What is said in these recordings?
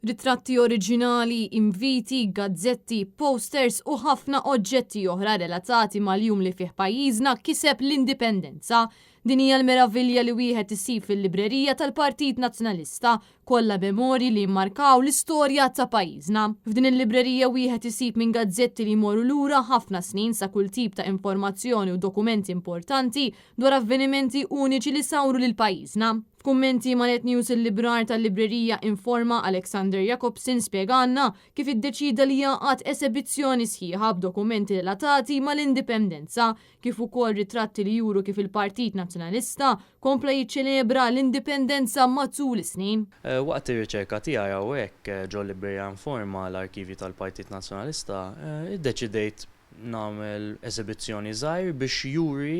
Ritratti oriġinali, inviti, gazzetti, posters u ħafna oġġetti oħra relatati mal-jum li fih pajjiżna kiseb l-Indipendenza. Din hija l-meravilja li wieħed isib fil-librerija tal-Partit Nazzjonalista, kollha memorji li jimmarkaw l-istorja ta' pajjiżna. F'din il-librerija wieħed isib minn gazzetti li jmorru lura ħafna snin sa kull tip ta' informazzjoni u dokumenti importanti dwar avvenimenti uniċi li sawru lil pajjiżna. F'kummenti ma' Net News il-librar tal-librerija Informa Alexander Jacobsen spjegalna kif iddeċieda li jgħaqqad esebizzjoni sħiħa b'dokumenti relatati mal-Indipendenza kif ukoll ritratti li juru kif il-Partit Nazzjonalista kompla jiċċelebra l-Indipendenza matul is-snin. Waqt ir-riċerka tiegħi hawnhekk ġol-librerija Informa l-arkivji tal-Partit Nazzjonalista iddeċidejt nagħmel eżebizzjoni żgħir biex juri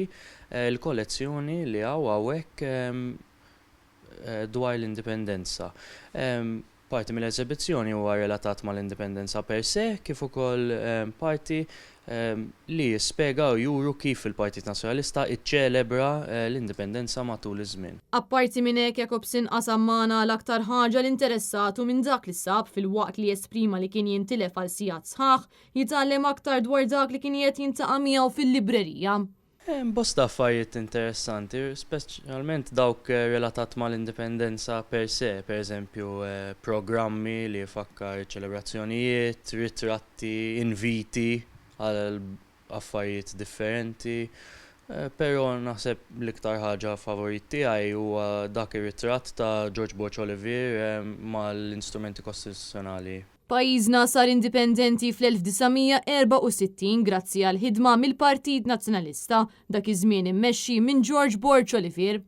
l-kollezzjoni li hawn hawnhekk dwar l-Indipendenza. Parti mill-eżebizzjoni huwa relatat mal-Indipendenza per se kif ukoll parti li jispega u juru kif il-Partit Nazzjonalista iċċelebra l-Indipendenza matul iż-żmien. Apparti minn hekk Jacobsen qasam magħna l-aktar ħaġa li interessatu minn dak li sab filwaqt li esprima li kien jintilef għal sigħat sħaħ Jitgħallem aktar dwar dak li kien qiegħed jiltaqa' miegħu fil-librerija. Hemm bosta affarijiet interessanti, speċjalment dawk relatat mal-Indipendenza per se, per eżempju programmi li jfakkar iċ-ċelebrazzjonijiet, ritratti, inviti għal affarijiet differenti. Però naħseb l-iktar ħaġa favorit tiegħi huwa dak ir-ritratt ta' George Borg Olivier mal-instrumenti kostituzzjonali. Pajjiżna sar indipendenti fl-1964 grazzi għal ħidma mill-Partit Nazzjonalista, dak iż-żmien immexxi minn George Borg Olivier.